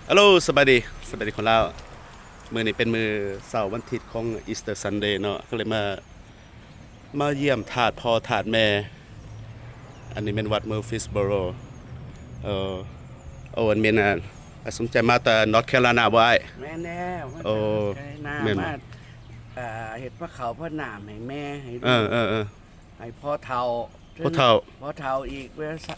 Hello ສະບາຍດີ ສະບາຍດີຄົນລາວ. ມື້ນີ້ເປັນມື້ເສົາວັນທິດຂອງ Easter Sunday ເນາະ ກໍເລີຍມາ ມາຢ້ຽມທາດພໍ່ທາດແມ່. ອັນນີ້ແມ່ນວັດ Murfreesboro. ເອີ ໂອ້ ອັນແມ່ນ ອາ ສົມໃຈມາແຕ່ North Carolina ບໍ່ອ້າຍ? ແມ່ນແລ້ວ ມາ ໂອ້ ຈາກ North Carolina ແມ່ນ ມາ ເຮັດພະເຂົ້າພະນ້ຳໃຫ້ແມ່ ໃຫ້ ເອີ ເອີ ເອີ ໃຫ້ພໍ່ເຖົ້າ ພໍ່ເຖົ້າ ພໍ່ເຖົ້າອີກເວລາ ສະ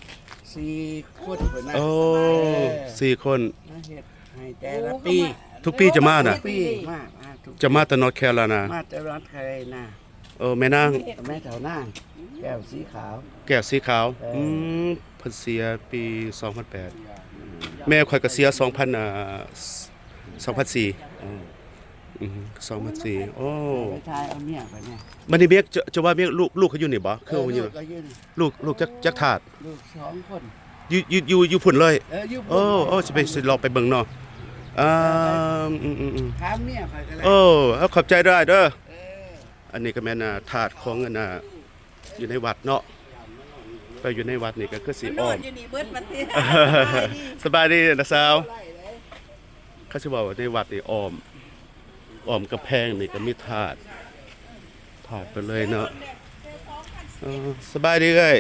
ສີ່ຄົນພຸ້ນນະ. ໂອ້ ເອີ ສີ່ຄົນ ມາເຮັດໃຫ້ແຕ່ລະປີ. ໂອ້ ທຸກປີຈະມານະ? ທຸກປີມາ ມາທຸກ ຈະມາແຕ່ North Carolina ມາແຕ່ North Carolina. ເອີ ແມ່ນາງ ແມ່ເຖົ້ານາງ ແກ້ວສີຂາວ ແກ້ວສີຂາວ. ເອີ ອືມ ເພິ່ນເສຍປີສອງພັນແປດ ອືມ ແມ່ຂ້ອຍກໍເສຍສອງພັນ ອ່າ ສອງພັນສີ່. ເອີ ອືມ ສອງພັນສີ່. ໂອ້ ໄປຖ່າຍເອົາເມຍໄປແດ່. ບັດນີ້ເມຍ ຈະ ຈະວ່າເມຍ ລູກ ລູກເຂົາຢູ່ນີ້ບໍ່? ຄື ເອີ ຢູ່ ລູກກໍຢູ່ນີ້ ລູກ ລູກຈັກ ຈັກທາດ? ລູກສອງຄົນ ຢູ່ ຢູ່ ຢູ່ ຢູ່ພຸ້ນເລີຍ? ເອີ ຢູ່ພຸ້ນ. ໂອ້ ໂອ້ ຊິໄປ ຊິເລາະໄປເບິ່ງເນາະ. ເອີ ອືມໆໆ ຖາມເມຍຂ້ອຍກໍໄດ້. ໂອ້ ເອົາ ຂອບໃຈຫຼາຍເດີ. ເອີ ອັນນີ້ກໍແມ່ນ ອ່າ ທາດຂອງ ອັນ ອ່າ ຢູ່ໃນວັດເນາະ ໄປຢູ່ໃນວັດນີ້ກໍຄືຊິອ້ອມ ຢູ່ນີ້ເບິດບັດນີ້. ສະບາຍດີ ສະບາຍດີນ້າສາວ. ເຂົາຊິເວົ້າໃນວັດນີ້ອ້ອມ ອ້ອມກຳແພງນີ້ກໍມີທາດ ທາດໄປເລີຍເນາະ. ເອີ ສະບາຍດີເອື້ອຍ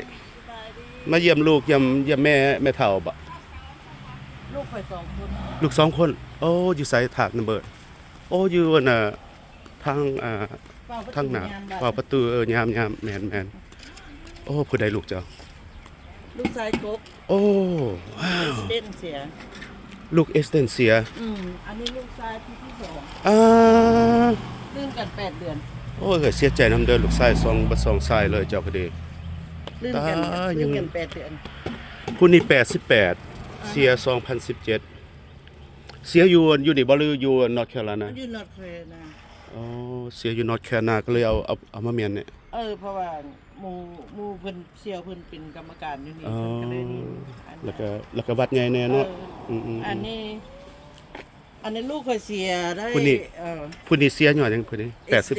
ມາຢ້ຽມລູກ ຢ້ຽມ ຢ້ຽມແມ່ ແມ່ເຖົ້າບໍ? ລູກຂ້ອຍສອງຄົນ. ລູກສອງຄົນ. ໂອ້ ຢູ່ໃສທາດນຳເບີ? ໂອ້ ຢູ່ອັນນ່າ ທາງ ອ່າ ທາງໜ້າ ເຝົ້າປະຕູ ເຝົ້າປະຕູ. ເອີ ຍາມໆ ແມ່ນໆ. ໂອ້ ຜູ້ໃດລູກເຈົ້າ? ລູກຊາຍກົກ. ໂອ້ ວ້າວ ເອັກຊິເດັນເສຍ ລູກເອັກຊິເດັນເສຍ. ອືມ ອັນນີ້ລູກຊາຍຜູ້ທີສອງ. ອ່າ ລື່ນກັນແປດເດືອນ. ໂອ້ຍ ເສຍໃຈນຳເດີ ລູກຊາຍສອງ ບັດສອງຊາຍເລີຍເຈົ້າກໍດີ. ລື່ນກັນ ອ່າ ລື່ນກັນແປດເດືອນ. ຜູ້ນີ້ແປດສິບແປດ ອ່າ ເສຍສອງພັນສິບເຈັດ. ເສຍຢູ່ ຢູ່ນີ້ບໍ່ ຫຼືຢູ່ North Carolina? ຢູ່ North Carolina. ອໍ ເສຍຢູ່ North Carolina ກໍເລີຍເອົາ ເອົາ ເອົາມາມ້ຽນນີ້. ເອີ ເພາະວ່າໝູ່ ໝູ່ເພິ່ນ ສ່ຽວເພິ່ນເປັນກຳມະການຢູ່ນີ້. ອໍ ເພິ່ນກໍເລີຍ ອັນ ແລ້ວກໍ ແລ້ວກໍວັດໃຫຍ່ແດ່ເນາະ. ເອີ ອືມໆໆ ອັນນີ້ ອັນນີ້ລູກຂ້ອຍເສຍໄດ້. ຜູ້ນີ້ ເອີ ຜູ້ນີ້ເສຍຍ້ອນຫຍັງ? ຜູ້ນີ້ແປດສິບ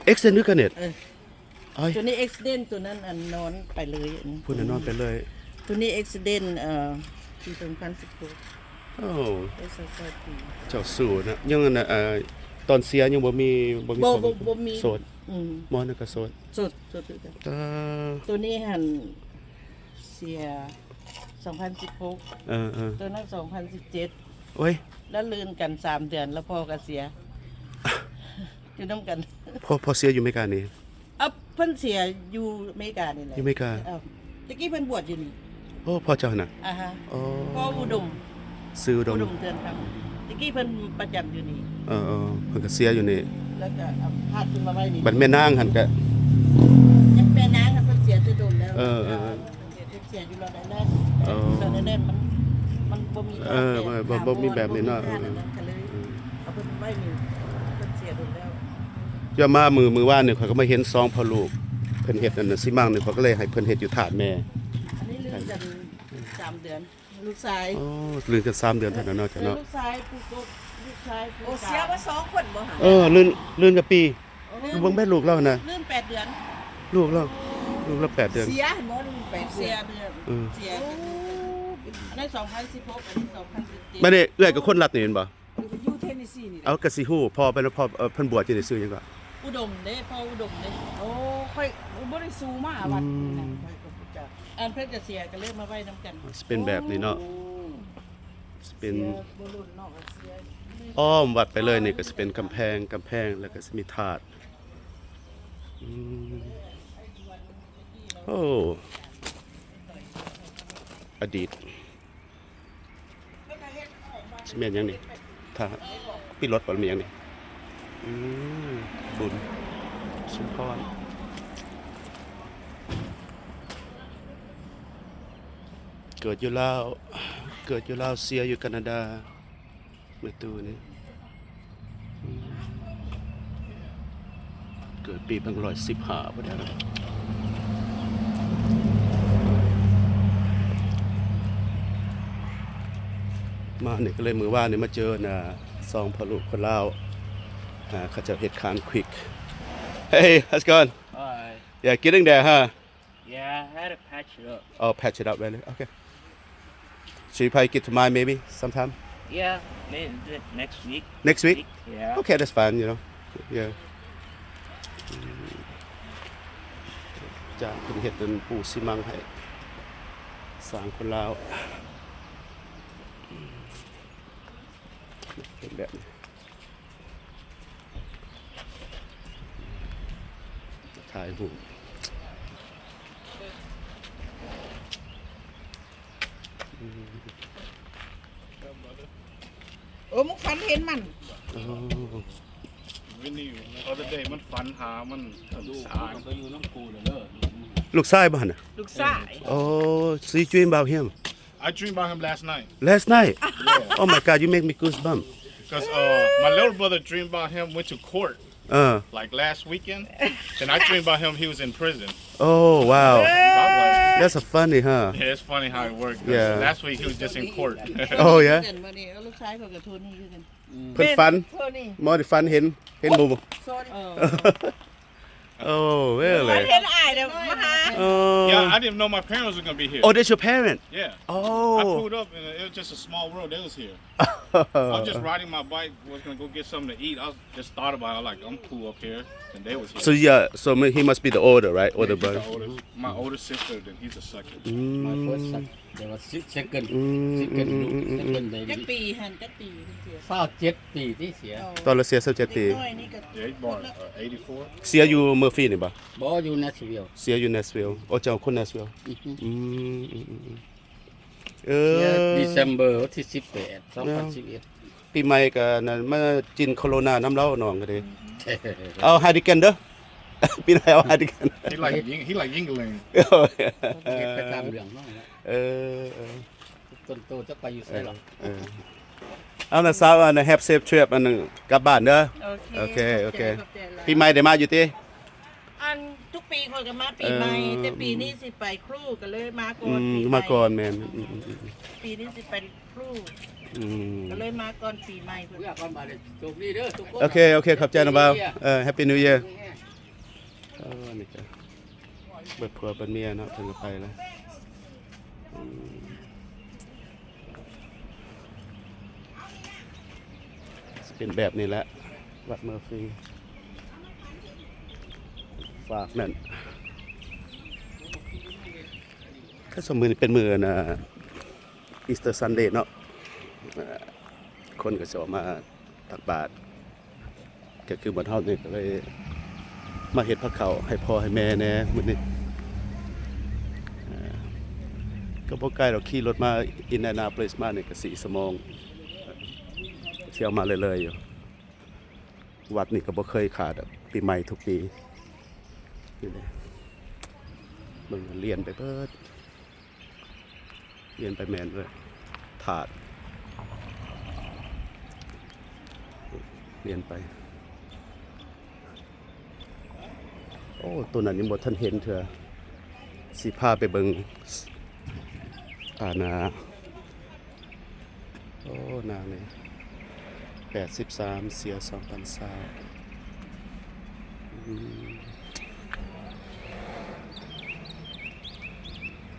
ເອັກຊິເດັນ ເອັກຊິເດັນຄືກັນເດ. ເອີ ໂຕນີ້ເອັກຊິເດັນ ໂຕນັ້ນອັນນອນໄປເລີຍ. ອືມ ຜູ້ນັ້ນນອນໄປເລີຍ. ໂຕນີ້ເອັກຊິເດັນ ເອີ ປີສອງພັນສິບຫົກ. ໂອ້ ໄດ້ຊາວກວ່າປີ. ເຈົ້າສູ້ນະ. ຍັງອັນ ເອີ ຕອນເສຍຍັງບໍ່ມີ ບໍ່ມີ ບໍ່ ຄອບຄົວ ບໍ່ມີ. ໂສດ. ອືມ ໝໍນັ້ນກໍໂສດ. ໂສດ ໂສດຄືກັນ. ຕາ ໂຕນີ້ຫັ້ນເສຍສອງພັນສິບຫົກ. ເອີໆ ໂຕນັ້ນສອງພັນສິບເຈັດ. ໂອ້ຍ ແລ້ວລື່ນກັນສາມເດືອນ ແລ້ວພໍ່ກໍເສຍ ຢູ່ນຳກັນ. ພໍ່ ພໍ່ເສຍຢູ່ເມການີ້? ເອີ ເພິ່ນເສຍຢູ່ເມການີ້ແຫຼະ. ຢູ່ເມກາ. ເອີ ຕະກີ້ເພິ່ນບວດຢູ່ນີ້. ໂອ້ ພໍ່ເຈົ້າຫັ້ນນະ? ອ່າຮະ. ອໍ ພໍ່ອຸດົມ. ຊື່ອຸດົມ. ອຸດົມເຮືອນຄຳ. ຕະກີ້ເພິ່ນປະຈຳຢູ່ນີ້. ເອີໆ ເພິ່ນກໍເສຍຢູ່ນີ້ ແລ້ວກໍ ເອົາ ພາດເພິ່ນມາໄວ້ນີ້. ບັດແມ່ນາງຫັ້ນກະ ຍັງແມ່ນາງຫັ້ນເພິ່ນເສຍແຕ່ດົນແລ້ວ. ເອີໆ ເອີ ເສຍຢູ່ລອດໄອແລນ. ອໍ ລອດໄອແລນມັນ ມັນບໍ່ມີ ເອີ ແບບ ບໍ່ ບໍ່ມີແບບນີ້ເນາະ. ເອີ ເອີ ເອົາເພິ່ນໄວ້ນີ້ ເພິ່ນເສຍດົນແລ້ວ. ຢ່າມາມື້ ມື້ວານນີ້ ຂ້ອຍກໍມາເຫັນສອງພໍ່ລູກ ເພິ່ນເຮັດອັນນັ້ນຊິມັງນີ້ ຂ້ອຍກໍເລີຍໃຫ້ເພິ່ນເຮັດຢູ່ທາດແມ່. ອັນນີ້ລືມກັນສາມເດືອນ ລູກຊາຍ. ອໍ ລືມກັນສາມເດືອນເທົ່ານັ້ນເນາະ ເຈົ້າເນາະ. ລູກຊາຍຜູ້ກົກ ລູກຊາຍຜູ້ ໂອ້ ເສຍມາສອງຄົນບໍ່ຫະ? ເອີ ລືມ ລືມກັນປີ. ໂອ້ ເບິ່ງແມ່ລູກລາວນະ ລືມແປດເດືອນ. ລູກລາວ ລູກລາວແປດເດືອນ. ເສຍ ເຫັນບໍ່? ລືມແປດເດືອນ. ເສຍເດືອນ. ເອີ ເສຍ. ໂອ້ ອັນນັ້ນສອງພັນສິບຫົກ ອັນນີ້ສອງພັນສິບເຈັດ. ບັດນີ້ເອື້ອຍກໍຄົນລັດນີ້ແມ່ນບໍ່? ຢູ່ເທນເນຊີນີ້ແຫຼະ. ເອົາ ກໍຊິຮູ້ ພໍ່ເພິ່ນ ພໍ່ ເອີ ເພິ່ນບວດຢູ່ໃນຊື່ຫຍັງກໍ? ອຸດົມເດ້ ພໍ່ອຸດົມເດ້. ໂອ້ ຂ້ອຍບໍ່ໄດ້ສູ່ມາ ອືມ ວັດນີ້ນະ ຂ້ອຍກໍບໍ່ຈັກ. ອັນເພິ່ນກໍເສຍ ກໍເລີຍມາໄວ້ນຳກັນ. ຊິເປັນແບບນີ້ເນາະ. ໂອ້ ຊິເປັນ ເສຍບໍ່ດົນເນາະ ກໍເສຍ. ອ້ອມວັດໄປເລີຍນີ້ກໍຊິເປັນກຳແພງ ກຳແພງ ແລ້ວກໍຊິມີທາດ. ອືມ ໂອ້ ອະດີດ. ຊິແມ່ນຫຍັງນີ້? ຖ້າ ປີລົດບໍ່ ແມ່ນຫຍັງນີ້? ອືມ ບຸນສົມພອນ. ເກີດຢູ່ລາວ ເກີດຢູ່ລາວ ເສຍຢູ່ການາດາ. ແມ່ຕູ້ນີ້ ອືມ ເກີດປີໜຶ່ງພັນເກົ້າຮ້ອຍສິບຫ້າພຸ້ນແຫຼະ. ມານີ້ກໍເລີຍ ມື້ວານນີ້ມາເຈີ ອ່າ ສອງພໍ່ລູກຄົນລາວ ອ່າ ເຂົາເຈົ້າເຮັດຄານຄວິກ. Hey, how's it going? Hi. Yeah, getting there, huh? Yeah, I had to patch it up. Oh, patch it up, really? Okay. So you probably get to mine maybe sometime? Yeah, ne- ne- next week. Next week? Week, yeah. Okay, that's fine, you know. Yeah. ຈະເພິ່ນເຮັດເປັນປູຊີມັງໃຫ້ ສ້າງຄົນລາວ ເປັນແບບນີ້ ຖ່າຍຮູບ. ໂອ້ ມຶງຝັນເຫັນມັນ. ອໍ Winnie, the other day ມັນຝັນຫາມັນ ລູກ ສາຍ ມັນກໍຢູ່ນຳກູເດີ. ລູກຊາຍບໍ່ຫັ້ນນະ? ລູກຊາຍ. ໂອ້ so you dream about him? I dream about him last night. Last night? Yeah. Oh my God, you make me goosebump. 'Cause, uh, my little brother dream about him went to court. Uh. Like last weekend, then I dreamed about him, he was in prison. Oh, wow. Yeah. That's a funny, huh? Yeah, it's funny how it worked. Yeah. Last week he was just in court. Oh, yeah? ເພິ່ນຝັນ ເພິ່ນຝັນ ໂທນີ້ ບໍ່ໄດ້ຝັນເຫັນ ເຫັນໝູ່. Sorry. Oh, really? ເຫັນອ້າຍເດີ ມາຫາ. Oh. Yeah, I didn't know my parents were gonna be here. Oh, that's your parent? Yeah. Oh. I pulled up and it was just a small world. They was here. I was just riding my bike, was gonna go get something to eat. I was just thought about it. I was like, I'm cool up here. And they was here. So, yeah, so he must be the older, right? Older brother. Yeah, he's the oldest. My older sister, then he's the second. My first son. They was se- second. Second, second baby. ຈັກປີຫັ້ນ ຈັກປີເພິ່ນເສຍ? ຊາວເຈັດປີທີ່ເສຍ. ອໍ ຕອນລາວເສຍຊາວເຈັດປີ. ເດັກນ້ອຍນີ້ກໍ Yeah, he's born, uh, eighty-four. ເສຍຢູ່ Murphy ນີ້ບໍ່? ບໍ່ ຢູ່ Nashville. ເສຍຢູ່ Nashville. ໂອ້ ເຈົ້າຄົນ Nashville. ອືມ ອືມ ອືມ ອືມ. ເອີ December ວັນທີສິບແປດ ສອງພັນສິບເອັດ. ປີໃໝ່ກໍນັ້ນ ມາຈິນໂຄໂຣນານຳລາວ ນ້ອງກໍດີ. ເອົາ Heineken ເດີ ປີໜ້າເອົາ Heineken. He like Ying- he like Yuengling. ເຮັດໄປຕາມເລື່ອງເນາະ. ເອີ ເອີ ຕົ້ນໂຕຈັກໄປຢູ່ໃສລະ. ເອີ ເອີ ເອົານະສາວ ອັນ have safe trip ອັນ ກັບບ້ານເດີ. ໂອເຄ ໂອເຄ ໂອເຄ. ຂອບໃຈ ຂອບໃຈຫຼາຍ. ປີໃໝ່ໄດ້ມາຢູ່ຕິ? ອັນທຸກປີຂ້ອຍກໍມາປີໃໝ່ ເອີ ແຕ່ປີນີ້ຊິໄປຄຣູ ກໍເລີຍມາກ່ອນ ອືມ ປີໃໝ່ ມາກ່ອນ ແມ່ນ ອືມ ອືມ ອືມ ອືມ ປີນີ້ຊິໄປຄຣູ ອືມ ກໍເລີຍມາກ່ອນປີໃໝ່ພຸ້ນ. ໂອເຄ ໂອເຄ ຂອບໃຈນະບ່າວ. ເອີ Happy New Year. ເອີ ນີ້ກໍເບິດຜົວເບິດເມຍເນາະ ເພິ່ນກໍໄປແລ້ວ. ອືມ ຊິເປັນແບບນີ້ແຫຼະ ວັດ Murphy ຟາກນັ້ນ. ຄືສົມມື້ນີ້ເປັນມື້ ອັນ Easter Sunday ເນາະ ຄົນກໍຊິອອກມາ ຕັກບາດ ກໍຄືບ້ານເຮົານີ້ ກໍເລີຍມາເຮັດພາເຂົ້າໃຫ້ພໍ່ໃຫ້ແມ່ແດ່ມື້ນີ້. ເອີ ກໍບໍ່ໄກດອກ ຂີ່ລົດມາ Indianapolis ມານີ້ກໍສີ່ຊົ່ວໂມງ ທ່ຽວມາເລື້ອຍໆຢູ່. ວັດນີ້ກໍບໍ່ເຄີຍຂາດດອກ ປີໃໝ່ທຸກປີ. ນີ້ແຫຼະ ເບິ່ງລຽນໄປເບີດ. ລຽນໄປແມ່ນເລີຍ ທາດ ລຽນໄປ. ໂອ້ ໂຕນັ້ນຍັງບໍ່ທັນເຫັນເທື່ອ ຊິພາໄປເບິ່ງ ອານາ ໂອ້ ນາງນີ້ ແປດສິບສາມ ເສຍສອງພັນຊາວ. ອືມ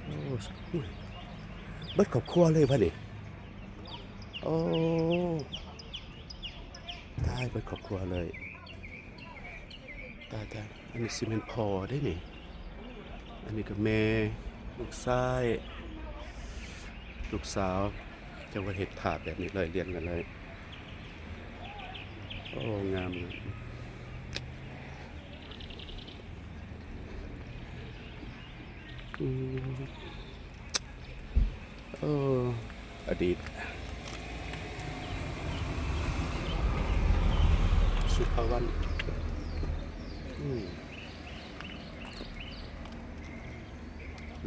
ໂອ້ ເບິດຄອບຄົວເລີຍວະນີ້. ໂອ້ ຕາຍ ເບິດຄອບຄົວເລີຍ. ຕາຍ ຕາຍ ອັນນີ້ຊິແມ່ນພໍ່ເດ້ນີ້ ອັນນີ້ກໍແມ່ ລູກຊາຍ ລູກສາວ ເຈົ້າວ່າເຮັດທາດແບບນີ້ເລີຍ ລຽນກັນເລີຍ. ໂອ້ ງາມ ງາມ. ອືມ ເອີ ອະດີດ ສຸພາວັນ ອືມ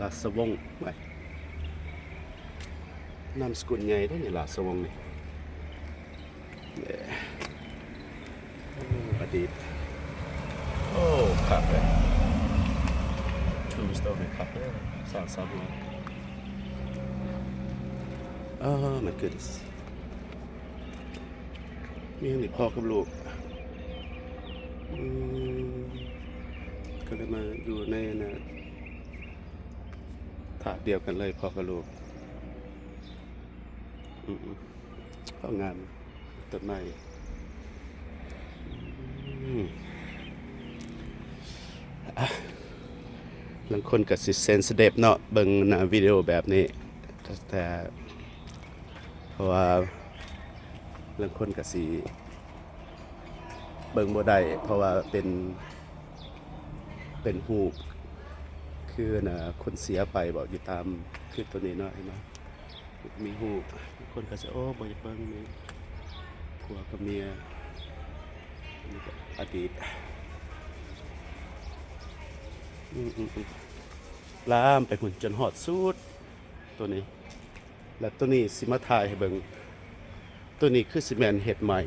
ລາຊະວົງ ໂອ້ຍ ນາມສະກຸນໃຫຍ່ເດ້ນີ້ ລາຊະວົງນີ້. ເອີ ໂອ້ ອະດີດ ໂອ້ ຄັກເລີຍ Tombstone ນີ້ຄັກເລີຍ ສ້າງສາມາດ Oh my goodness ມີອັນນີ້ພໍ່ກັບລູກ ອືມ ກໍເລີຍມາຢູ່ໃນອັນນ່າ ຖາດດຽວກັນເລີຍ ພໍ່ກັບລູກ ອືມ. ເພາະງາມຕົ້ນໄມ້. ອືມ ອ່ະ ລາງຄົນກໍຊິເຊັນຊິເດັບເນາະ ເບິ່ງໜ້າວິດີໂອແບບນີ້ ແຕ່ ເພາະວ່າລາງຄົນກໍຊິເບິ່ງບໍ່ໄດ້ ເພາະວ່າເປັນ ເປັນຮູບ ຄື ອັນນ່າ ຄົນເສຍໄປບໍ ຢູ່ຕາມ ຄືໂຕນີ້ເນາະ ເຫັນບໍ່? ມີຮູບ ຄົນກໍຊິ ໂອ້ ບໍ່ຢາກເບິ່ງ ມີຜົວກັບເມຍ ອັນນີ້ກໍອະດີດ ອືມໆໆ ລາມໄປພຸ້ນຈົນຮອດສຸດໂຕນີ້ ແລ້ວໂຕນີ້ຊິມາຖ່າຍໃຫ້ເບິ່ງ ໂຕນີ້ຄືຊິແມ່ນເຮັດໃໝ່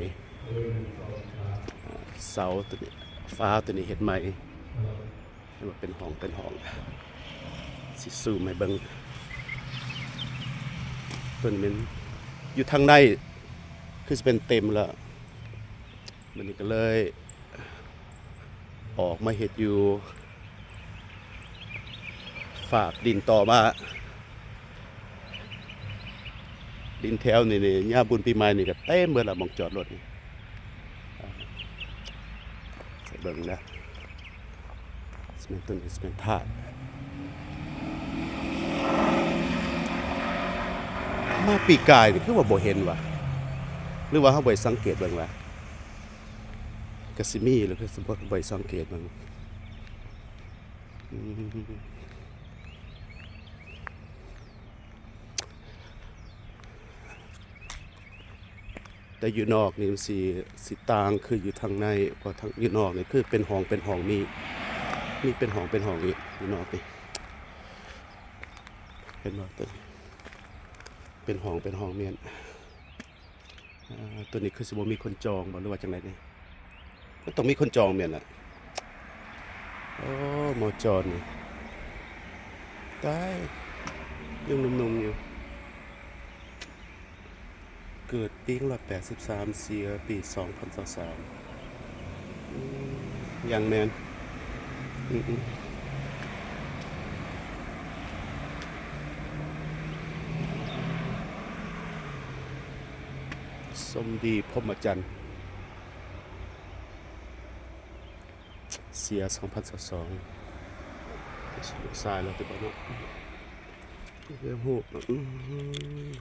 ເສົາໂຕນີ້ ຝາໂຕນີ້ເຮັດໃໝ່. ເຫັນວ່າເປັນຫ້ອງ ເປັນຫ້ອງ ຊິຊູມໃຫ້ເບິ່ງ ເພິ່ນແມ່ນຢູ່ທາງໃນ ຄືຊິເປັນເຕັມແລ້ວ ບັດນີ້ກໍເລີຍອອກມາເຮັດຢູ່ຟາກດິນຕໍ່ມາ. ດິນແຖວນີ້ນີ້ ຍາມບຸນປີໃໝ່ນີ້ກໍເຕັມເບິດລະ ໝ່ອງຈອດລົດນີ້ ໃຫ້ເບິ່ງນະ ຊິເປັນຕົ້ນ ຊິເປັນທາດ ມາປີກາຍນີ້ຄືວ່າບໍ່ເຫັນຫວາ ຫຼືວ່າເຮົາບໍ່ໄດ້ສັງເກດເບິ່ງຫວາ ກໍຊິມີແຫຼະ ຄືບໍ່ໄດ້ສັງເກດເບິ່ງ ອືມ. ແຕ່ຢູ່ນອກນີ້ມັນຊິ ຊິຕ່າງຄືຢູ່ທາງໃນ ເພາະທາງຢູ່ນອກນີ້ຄືເປັນຫ້ອງເປັນຫ້ອງ ມີ ມີເປັນຫ້ອງເປັນຫ້ອງອີກຢູ່ນອກນີ້ ເຫັນບໍ່? ເປັນຫ້ອງເປັນຫ້ອງ ແມ່ນ. ອ່າ ໂຕນີ້ຄືຊິບໍ່ມີຄົນຈອງບໍ ຫຼືວ່າຈັ່ງໃດນີ້? ມັນຕ້ອງມີຄົນຈອງແມ່ນລະ. ໂອ້ ໝໍຈອນນີ້ ຕາຍ ຍັງໜຸ່ມໆຢູ່ ເກີດປີໜຶ່ງຮ້ອຍແປດສິບສາມ ເສຍປີສອງພັນຊາວສາມ. ອືມ ຢ່າງແມ່ນ ອືມໆ ສົມດີ ພົມມະຈັນ ເສຍສອງພັນຊາວສອງ ລູກຊາຍລາວຕິບໍເນາະ. ເລື່ອງຮູບ ອືມ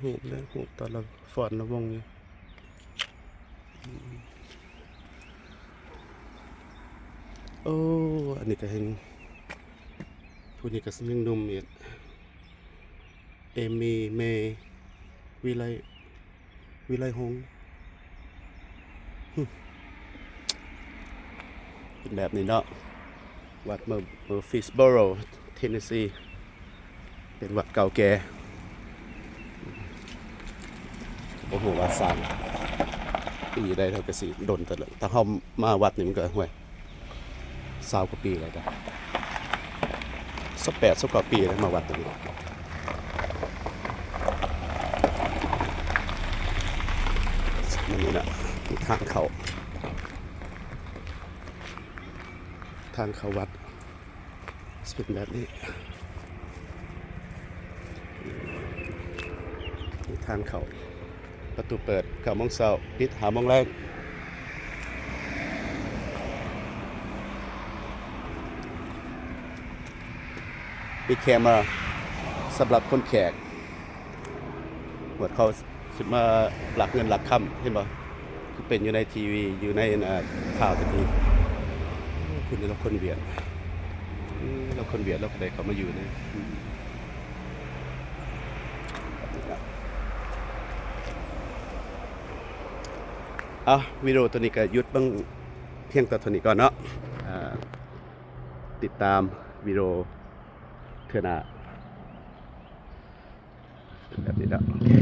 ຮູບແລະ ຮູບຕອນລະຟ້ອນລະວົງຢູ່. ໂອ້ ອັນນີ້ກໍແຮ່ງ ຜູ້ນີ້ກໍຍັງໜຸ່ມອີກ ເອມີ ເມ ວິໄລ ວິໄລຫົງ ເປັນແບບນີ້ເນາະ. ວັດ Mur-, Murfreesboro Tennessee ເປັນວັດເກົ່າແກ່ ບໍ່ຮູ້ວ່າສ້າງປີໃດ ເຮົາກໍຊິດົນເຕີບແລ້ວ. ຖ້າເຮົາມາວັດນີ້ມັນກໍ ຫ້ວຍ ຊາວກວ່າປີແລ້ວ ຊາວແປດ ຊາວເກົ້າປີແລ້ວ ມາວັດນີ້. ນີ້ນະ ທາງເຂົ້າ ທາງເຂົ້າວັດ ຊິເປັນແບບນີ້ ນີ້ທາງເຂົ້າ ປະຕູເປີດເກົ້າໂມງເຊົ້າ ປິດຫ້າໂມງແລງ. Big camera ສຳລັບຄົນແຂກ ໝວດເຂົາ ຊິມາລັກເງິນລັກຄຳ ເຫັນບໍ່? ຄືເປັນຢູ່ໃນທີວີ ຢູ່ໃນ ອ່າ ຂ່າວຕະກີ້ ໂອ້ ຜູ້ນີ້ລາວຄົນຫວຽດ ອືມ ລາວຄົນຫວຽດ ລາວກໍໄດ້ເຂົ້າມາຢູ່ໃນ ອືມ ເອົາ ວິດີໂອໂຕນີ້ກໍຢຸດເບິ່ງພຽງແຕ່ເທົ່ານີ້ກ່ອນເນາະ. ອ່າ ຕິດຕາມວິດີໂອເທື່ອໜ້າ ແບບນີ້ເນາະ.